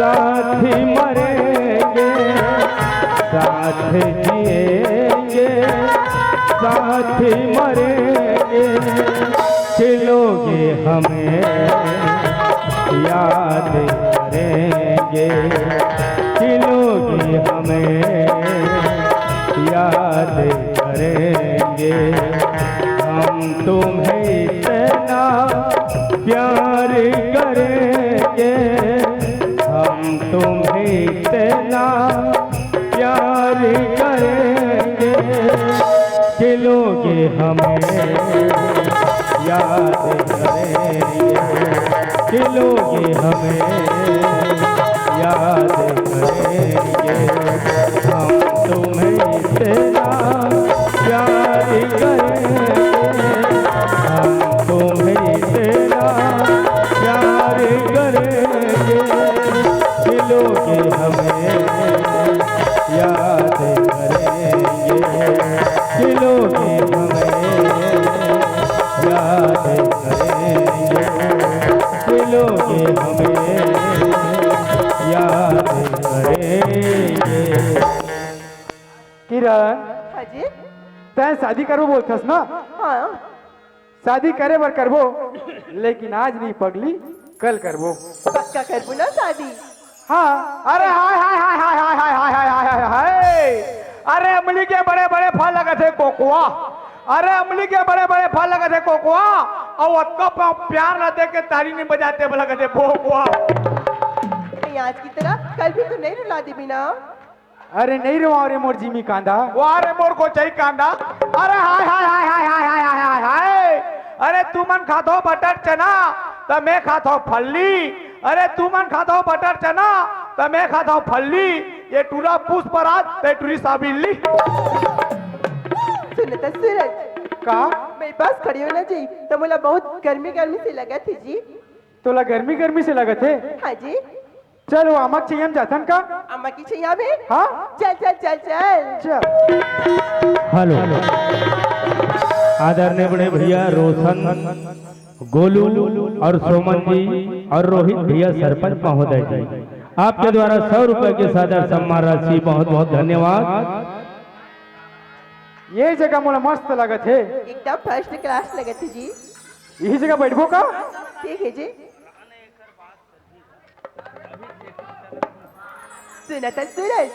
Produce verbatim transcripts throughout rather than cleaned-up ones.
साथ ही मरेंगे, साथ जिएंगे, साथ ही मरेंगे, खिलोगे हमें याद करेंगे, खिलोगे हमें याद करेंगे। हम तुम्हें इतना प्यार करेंगे, हम तुम्हें इतना प्यार करेंगे, खिलोगे हमें याद करेंगे, खिलोगे हमें याद करेंगे। हम तुम्हें इतना प्यार करेंगे, हम तुम्हें इतना प्यार करेंगे, खिलोगे हमें याद करेंगे, खिलोगे हमें याद करेंगे, खिलोगे हमें याद करेंगे। किरण, हाँ जी। तैं शादी करबो बोलथस ना? हाँ। शादी करे बर करबो, लेकिन आज नहीं पगली, कल करबो। पक्का करबो ना शादी? हाँ। अरे हाय, हाय, हाय, हाय। अरे अमली के बड़े बड़े फल लगत हे कोकवा। अरे अमली के बड़े बड़े फल लगत हे कोकवा। अउ अतका प-, प्यार ला देख के ताली नहीं बजाते, लगत हे भोकवा। नहीं, आज की तरह कल भी तो नहीं रुला देबे ना। अरे नहीं रोवाव रे मोर जिमी कांदा। वाह रे मोर गोचई कांदा। अरे हाय, हाय, हाय। अरे तुमन खाथो बटर चना, त मैं खाथो फल्ली। अरे तुमन खाथो बटर चना, त मैं खाथो फल्ली। ये टूरा पुष्पराज, ते टूरी साबिल्ली। सुन त सूरज। का? मैं पास खड़ी हूँ ना जी, त मोला बहुत गर्मी गर्मी से लगत हे जी। तोला गर्मी गर्मी से लगत हे? हाँ जी। चल, वो आमा के छइया में जाथन का? आमा के छइया में? हाँ। चल, चल, चल, चल। चल। हेलो। आदरणीय बड़े भैया रोशन, गोलू और सोमन जी और रोहित भैया सरपंच महोदय जी, आपके द्वारा सौ रुपए के सादर सम्मान राशि, बहुत बहुत धन्यवाद। ये जगह मोला मस्त लगत हे। एकदम फर्स्ट क्लास लगत हे जी। यही जगह बैठबो का? ठीक हे जी। सुन त सूरज।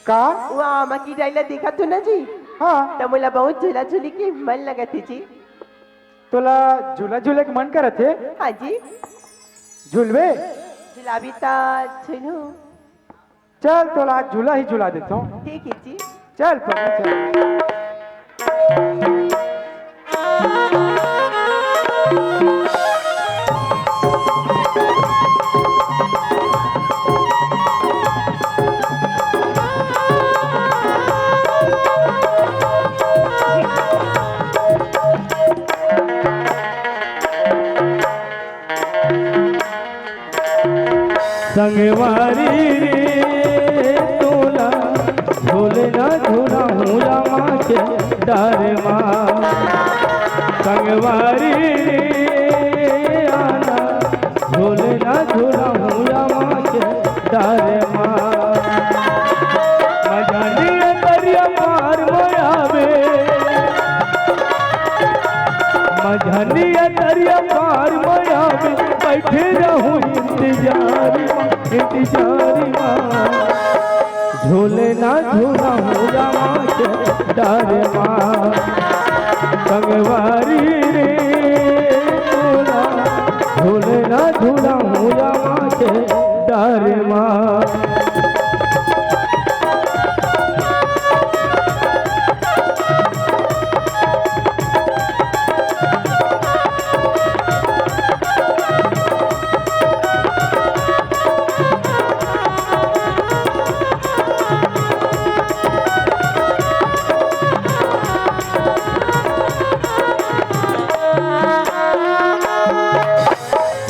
का? वो आमा के डारी ला देखथों ना जी। हाँ। त मोला बहुत झूला झूले के मन लगत हे जी। तोला झूला झूले के मन करत हे? हाँ जी। झूलबे? झुलाबे त झूलहूँ। चल, तोला आज झूला ही झूला देथों। ठीक हे जी। चल, पगली, चल। संगवारी रे तोला झूलना झूलहूँ आमा के डार मा। संगवारी रे आना झूलना झूलहूँ आमा के डार मा। मझनिया दरिया पार म आबे, मझनिया दरिया पार म आबे, बैठे रहूँ इंतजार मा, इंतजार मा। झूलना झूलहूँ आमा के डार मा। संगवारी रे तोला झूलना झूलहूँ आमा के डार मा।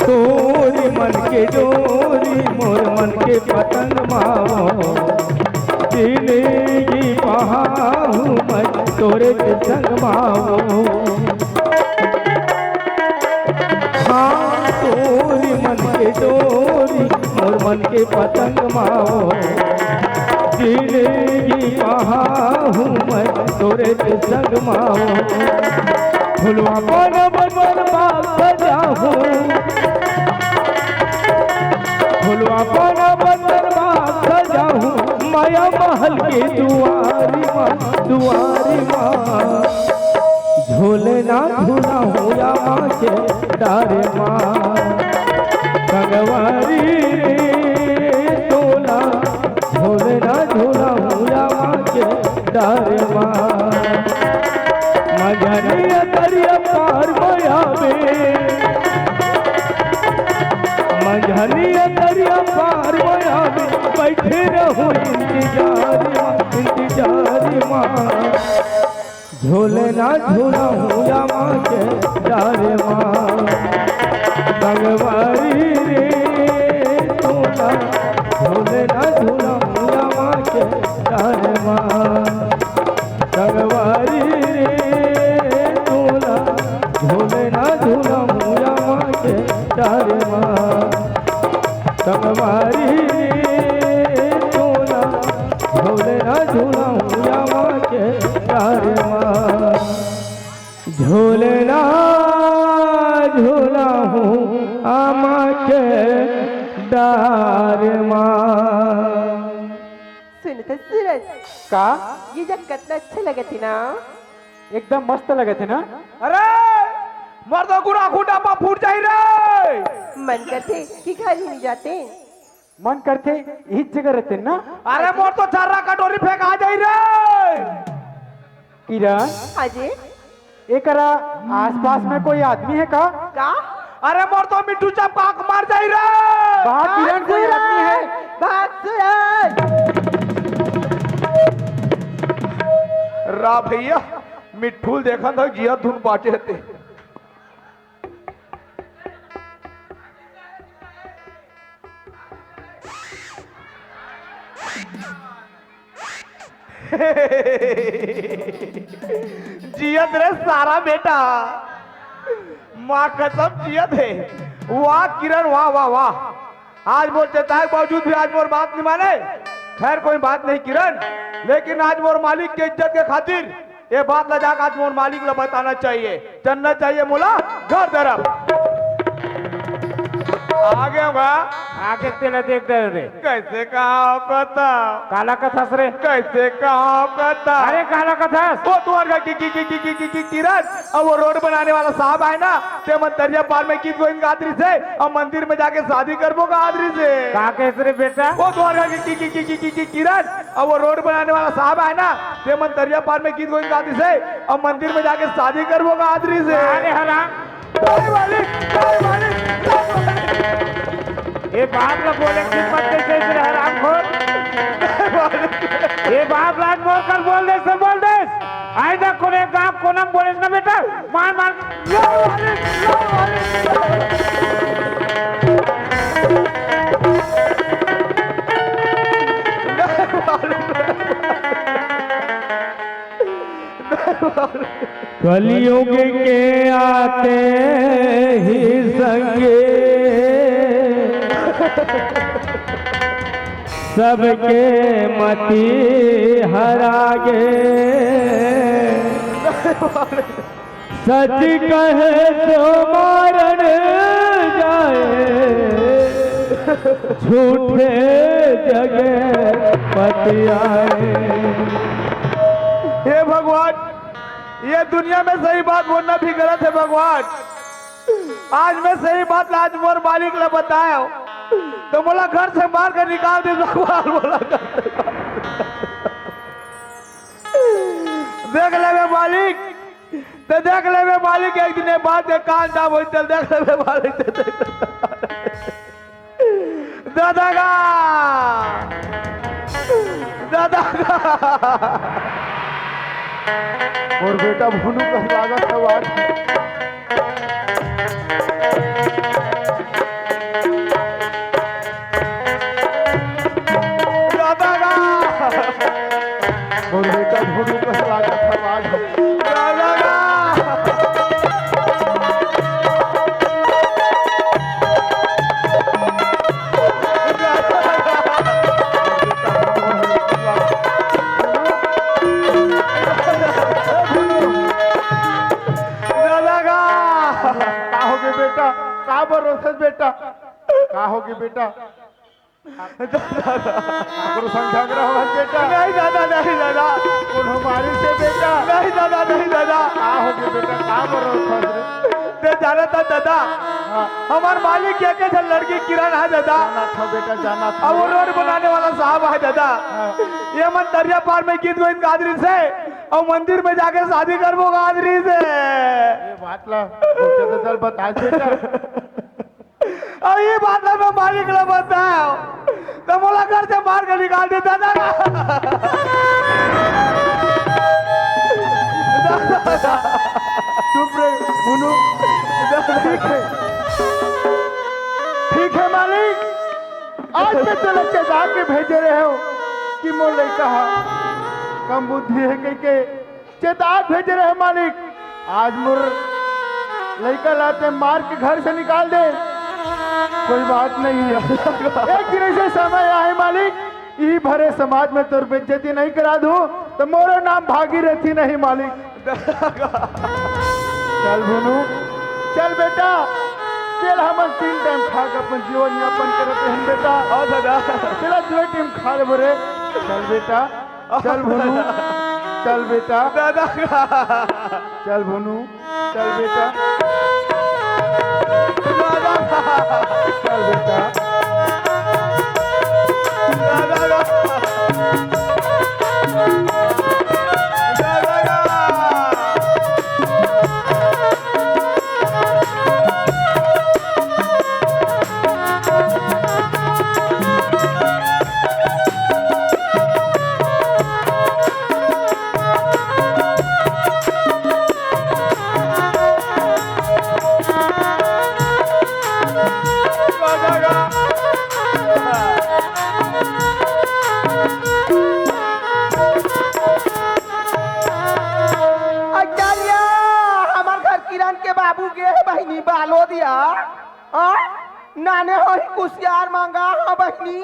तोरी मन के डोरी मोर मन के पतंग मा वो, जिंदगी बहाहूँ मैं तोरे के संग मा वो। हाँ, तोरी मन के डोरी मन के पतंग माओ, जिंदगी कहाहूँ मैं तोरे के संग माओ। फुलवा पाना बदन बाग सजाहूँ, फुलवा पाना बदन बाग सजाहूँ, माया महल के दुआरी माँ, दुआरी माँ। झूलना झूलाहूँ या माँ के डारे माँ। संगवारी रे तोला, झूलना झूलाहूँ या माँ के डारे माँ। मझनिया दरिया पार मया में, मझनिया दरिया पार मया में, बैठे रहूँ इंतजार माँ, इंतजार माँ। झूलना झूलाहूँ या माँ के डारे माँ। संगवारी रे तोला, झूलना झूलाहूँ या माँ के डारे माँ। संगवारी रे तोला, झूलना झूलाहूँ या माँ के डारे माँ। संगवारी रे तोला, झूलना झूलाहूँ या माँ के डारे माँ। झूलना झूलाहूँ आमा के डार माँ। सुन तो सूरज, का? ये जग कतना अच्छा लगत हे ना? एकदम मस्त लगत हे ना? अरे, मोर तो गुड़ा खूंटा पा फूट जाही रे। मन करथे कि घर ही नहीं जाते। मन करथे इही जगह रहते ना। अरे, मोर तो छर्रा कटोरी फेंका जाही रे। किरण, हाँ जी। एकरा आसपास में कोई आदमी हे का? का? अरे, मोर तो मिट्ठू चपका के मर जाही रे। वाह, किरण, कोई आदमी हे? भाग सूरज। रा भैया, मिट्ठू ल देखत हव, जिया धुन बाचे रहते। जियत रे सारा बेटा, माँ कसम जियत हे। वाह किरण, वाह, वाह, वाह। आज मोर चेताए के बावजूद भी आज मोर बात नहीं माने। खैर, कोई बात नहीं किरण, लेकिन आज मोर मालिक के इज्जत के खातिर ये बात ला जाके आज मोर मालिक ला बताना चाहिए, चलना चाहिए मोला घर तरफ। आगे होगा। आगे तेला देख डरे रे। कैसे कहा पता? काला कथस रे। कैसे कहा पता? अरे काला कथस। वो तुम्हारे घर की, की, की, की, की, की, की किरण, अब वो रोड बनाने वाला साहब आए ना, ते मन तरिया पार में गीत गोविंद गात रहिस हे, अब मंदिर में जाके शादी करबो गात रहिस हे। का कहिस रे बेटा? वो तुम्हारे घर की, की, की, की, की, की, की किरण, अब वो रोड बनाने वाला साहब आए ना, ते मन तरिया पार में गीत गोविंद गात रहिस हे, अब मंदिर में जाके शादी करबो गात रहिस हे। अरे हराम। जय मालिक, जय मालिक, जय मालिक। ये बाप ला बोले की मत कैसे इस हरामखोर। ये बाप ला आज मोर कर बोल दे, से बोल दे। आइंदा कोनो गांव कोना में बोले ना बेटा, मार मार। जय मालिक, जय मालिक। कलयुग के आते ही संगे सबके मति हरा गे। सच कहे तो मारन जाए, झूठे जगे पतियाए। हे भगवान, ये दुनिया में सही बात बोलना भी गलत है भगवान। आज मैं सही बात आज मोर मालिक ला बतायो, तो मोला घर से मार के निकाल दे भगवान, मोला घर से। देख लेबे मालिक, ते देख लेबे मालिक, एक दिन ये बात के कान जाम होई, चल देख लेबे मालिक, ते देख लेबे। दादा गा, दादा गा। मोर बेटा भुनू कस लागत हे आज। दादा गा। मोर बेटा भुनू कस लागत हे आज। दादा गा। का होगे बेटा? काकरो संग झगड़ा होवत बेटा? नहीं दादा, नहीं दादा। कोनो मारिस हे बेटा? नहीं दादा, नहीं दादा। का होगे बेटा? का बर रोवत हस रे? ते जानत हस दादा, हाँ। हमर मालिक के एक ठन लड़की किरण हे दादा। जानत हँव बेटा, जानत हँव। अब वो रोड बनाने वाला साहब हे दादा। हाँ। ये मन तरिया पार में गीत गोविंद गात रहिस हे, अउ मंदिर में जाके शादी करबो गात रहिस हे। ये बात ला, ओके तो चल बता बेटा। अब ये बात ला मैं मालिक ला बताएँव, त मोला घर से बाहर के निकाल देही दादा। चुप रे, मुनु। ठीक हे, ठीक हे मालिक, आज मैं तोला चेता के भेजे रहेंव कि मोर लइका ह कम बुद्धि हे कहिके। चेता भेजे रहेंव मालिक, आज मोर लइका ला ते मार के घर से निकाल दे, कोई बात नहीं हे। एक दिन अइसे समय आही मालिक, इही भरे समाज में तोर बेइज्जती नहीं करा दूँ, त मोरो नाम भागीरथी नहीं मालिक। चल भुनू, चल बेटा, चल हमन तीन टाइम खा के अपन जीवन यापन करत हन बेटा। हाँ दादा। चला दुए टाइम खा लेबो रे। चल बेटा। चल भुनू, चल बेटा। दादा। चल भुनू, चल बेटा। दादा। चल बेटा। दादा। दादा। अकालिया, हमर घर किरण के बाबू गे हे बहिनी बालोदिया। हाँ? नाने होही कुसियार मांगा, हाँ बहिनी।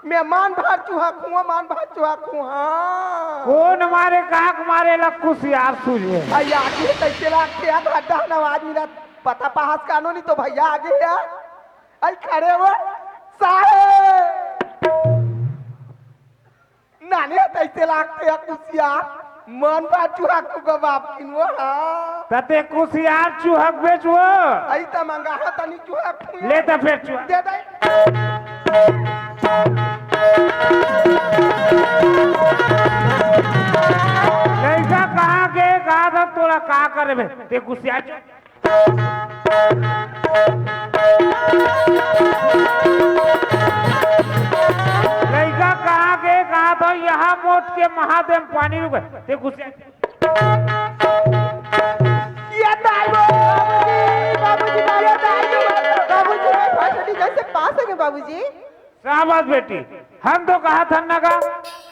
मैं मन भर चुहकहूँ, मन भर चुहकहूँ, हाँ। कोन मारे, काहक मारे ला कुसियार सूझे? अई आगे कइसे लागथे यार, हड्डा हन आवाज मिलत। पता पाहस कानो नहीं तो भैया आगे यार। अई खड़े हो, साहेब। नाने तइसे लागथे कुसियार, मन भर चुहकहूँ गा बाप किन वो, हाँ। त ते कुसियार चुहकबेच वो। अई त मंगा हा तनी चुहकहूँ। ले त फेर चुहक। दे दे। लइका कहाँ गे, कहाँ था तोला का करे बे? ते कुसियार चुहक। लइका कहाँ गे, कहाँ था, यहाँ मोट के महादेव पानी रुक। ते कुसियार। ये दाई वो। बाबूजी, बाबूजी, ये दाई वो। बाबूजी, मैं फर्स्ट डिवीजन से पास हो गए बाबूजी। शाबाश बेटी, हम तो कहा था ना का,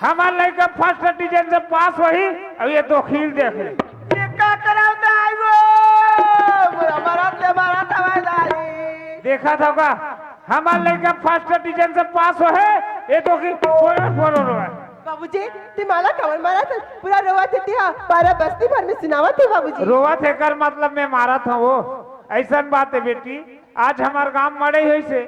हमार लइका फर्स्ट डिवीजन से पास होही, अब ये तो खेल देख ले। ये का करावता है वो? बुरा मरत ले मारा था भाई दाई। देखा था का, हमार लइका फर्स्ट डिवीजन से पास होहे, ये तो की फोरन फोरन रोए। बाबूजी, ते माला कवन मारा था? पूरा रोवा थे तिहा, पारा बस्ती भर में सुनावा थे बाबूजी। रोवा थे कर मतलब मैं मारा था वो। ऐसन बात है बेटी, आज हमार गांव मड़ई होइसे,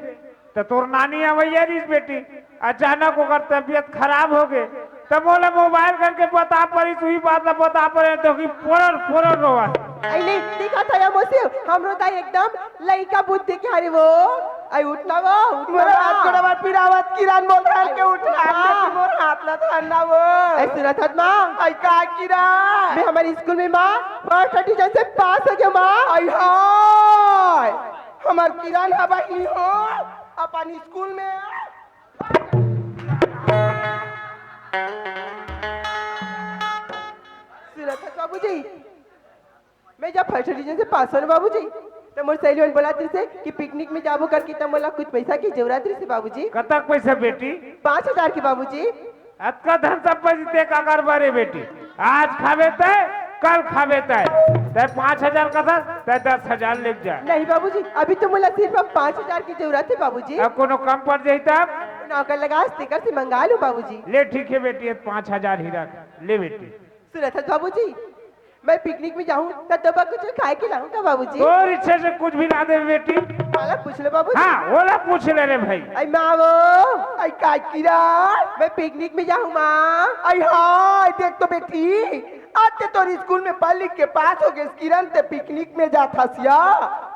त तोर नानी अवैया रहिस बेटी, अचानक ओकर तबीयत खराब हो गे, त मोला मोबाइल करके बता परिस, उही बात ला बता परे, तो कि पोरर पोरर रोवत। अई नहीं, देखा था या मोसी, हमरो दाई एकदम लइका बुद्धि के हरे वो। अई उठ ना वो, उठ ना मोर हाथ वो। गोड़ बार पिरावत किरण बोल रहा के उठ ना, अई माँ। मोर हाथ ला धर ना वो। अई सुनत हत माँ। अई का किरण? मैं हमारे स्कूल में माँ फर्स्ट डिवीजन से पास हो गया माँ। अई हाय। हमार किरण ह बहिनी हो, अपन स्कूल में। सुनत हस बाबूजी, मैं जब फर्स्ट डिवीजन से पास होने बाबूजी, त मोर सहेली मन बोला थे कि पिकनिक में जाबो करके त मोला कुछ पैसा की जरूरत रहिसे बाबूजी। कतक पैसा बेटी? पाँच हजार की बाबूजी। अतका धन संपत्ति ते काकर बरे बेटी? आज खाबे तय, कल खाबे तय। तय पाँच हजार कथस, तय दस हजार लेके जा। नहीं बाबूजी, अभी तो मोला सिर्फ अब पाँच हजार की जरूरत है बाबूजी। अब कोनो कम पड़ जाही तब? नौकर लगा, स्टिकर से मंगा लूं बाबूजी। ले ठीक है बेटी, अब पाँच हजार ही रख। ले बेटी। सुनत हस बाबूजी, मैं पिकनिक में जाहूँ त तोला कुछ खाए के लाहूँ का बाबूजी? तोर इच्छा से कुछ भी ला दे बेटी। काला पूछ ले बाबूजी। हाँ, ओला पूछ ले रे भाई। अई माँ वो, अई का किरण, मैं पिकनिक में जाहूँ माँ। अई हाँ, देख तो बेटी, आज ते तोर स्कूल में पढ़ लिख के पास हो गेस किरण, ते पिकनिक में जात हस या।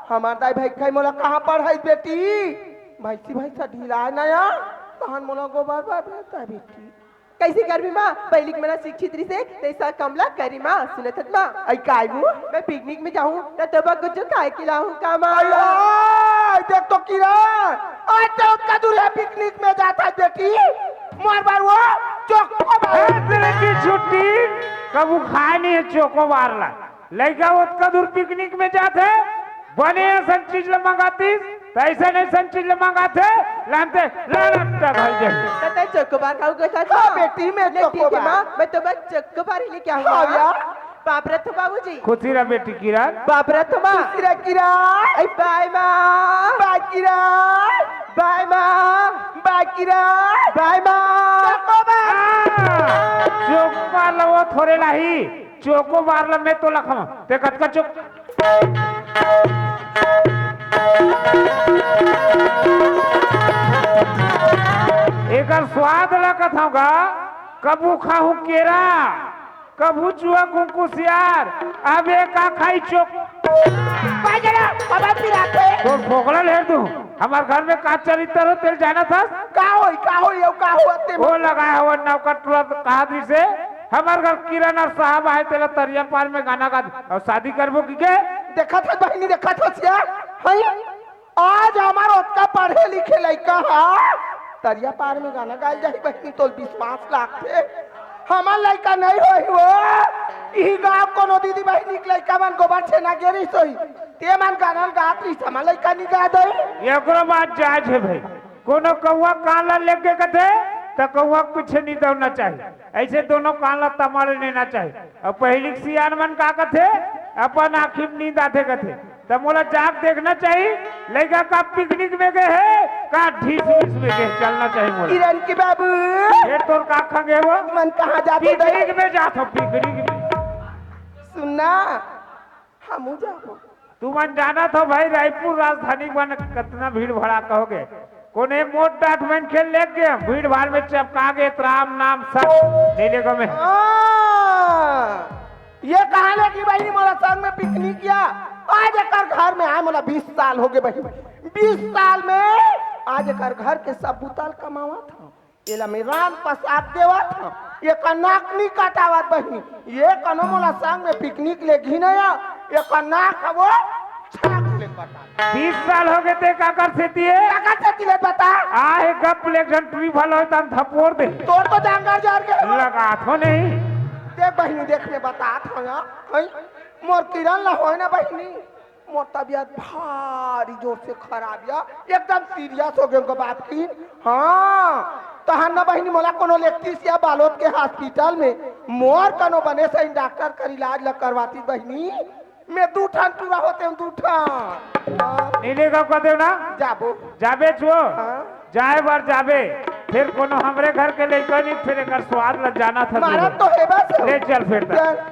हमार दाई भाई खाई मोला कहाँ पढ़ाई बेटी? भैंसी भैंसा ढिलाए ना या, तहन मोला गोबर बर भेजता बेटी। कैसे करबी माँ, पहली के मना शिक्षित रिसे, तैसा कमला करी माँ, सुनत हत माँ। अई काय वो? मैं पिकनिक में जाहूँ, त तोला कुछ खाए के लाहूँ का माँ? अई, अई, देख तो किरण, आज तो ओतका दूर हे पिकनिक में जात हे बेटी, मोर बर वो चोको ए, बार। तेरे की छुट्टी, कभू खाए नहीं है चोको बार ला। लइका ओतका दूर पिकनिक में जात हे, बने असन चीज ल मंगातिस, त अइसन अइसन चीज ल मंगाथे, लानते लड़त भाई जही। त तैं चोकोबार खाहू कथस हाँ माँ? बेटी, मैं ले, ठीक हे चोकोबार। माँ, मैं तोला चोकोबार ही लेके आहूँ हाँ माँ। भैया। बाप रे तो बाबूजी। खुशी रह बेटी किरण। बाप रे तो माँ। खुशी रह किरण। अई बाय माँ। बाय किरण। बाय माँ। बाय किरण। बाय माँ। चोकोबार। हाँ, चोकोबार ल वो थोरे लाही। चोकोबार ल मैं तोला खवाहूँ। ते कतका चोक-, एकर स्वाद ल कथंव गा, कभू खाहूँ केरा, कभू चुहकहूँ कुसियार, अब ए का खाई चोक-, बाय जरा, बाबा पिराथे। तोर फोकला ल हेर दूँ, हमर घर में का चरित्र हो, तेला जानत हस? का होई, का होई, अउ का होवत हे? वो लगाए हवन नौका टोला त कहा दिसे, हमर घर किरण अउ साहब आए, तेला तरिया पार में गाना गा दे। अउ शादी करबो कहिके? देखत हस बहिनी, देखत हस या? हई? आज हमर ओतका पढ़े लिखे लइका ह, तरिया पार में गाना गाए ल जाही बहिनी, तोला विश्वास लागथे? हमर लइका नहीं होही वो। इही गाँव कोनो दीदी बहिनी के लइका मन गोबर छेना गे रिहिस होही, ते मन गाना ल गात रिहिस, हमर लइका नहीं गाए दई। एकरो बात जायज हे भाई। कोनो कौआ कान ला लेग गे कथे, त कौआ के पीछे नहीं दौड़ना चाही। अइसे दोनों कान ला तमा ले लेना चाही। अउ पहिली के सियान मन का कथे, अपन आँखी में नींद आथे कथे, त मोला जाके देखना चाही। लइका का पिकनिक में गे हे, का ढीस वीस में गे हे, चलना चाही मोला। किरण के बाबू। फेर तोर का खंगे वो? मन कहाँ जात हे? पिकनिक में जात हों, पिकनिक में। सुनना, हमू जाबो। तुमन जानत हो भाई, रायपुर राजधानी बन कतना भीड़ भड़ाका होगे। कोने मोट डाट मन खेल लेग गे, भीड़ भाड़ में चपका गे, त राम नाम सत नहीं लेगो में। हाँ, ये कहाँ लेगी बहिनी मोला संग में पिकनिक या? आज एकर घर में आए मोला बीस साल होगे बहिनी, बीस साल में आज एकर घर के सब बुता ल कमावत हंव। एला मैं रांध पसार देवत हंव, एकर नाक नी कटावत बहिनी। ये कनो मोला संग में पिकनिक लेगही न या, एकर नाक ह वो छाक ले कटा। बीस साल होगे ते काकर सेती हे? काकर सेती ले बता। आहे गप ले एक झन टुरी भलो हे तहन थपोर दे। तोर तो जांगर जर गे। लगात हों नहीं। देख बहिनी, देख मैं बतात हंव या, हई? मोर किरण ला होय ना बहिनी, मोर तबियत भारी जोर से खराब या, एकदम सीरियस होगे हंव बाप की। हाँ, तहन न बहिनी मोला कोनो लेगतिस या बालोद के हॉस्पिटल में, मोर कनो बने सही डॉक्टर कर इलाज ल करवातिस बहिनी, मैं दू ठन टूरा होतेंव, दू ठन। हाँ। नीले का कह देव ना? जाबो। जाबे छो? हाँ। जाए बर जाबे, फेर कोनो हमरे घर के लइका नहीं, फेर एकर स्वाद ल जानत हस। मारा तो हे बस। ले चल फेर त। चल।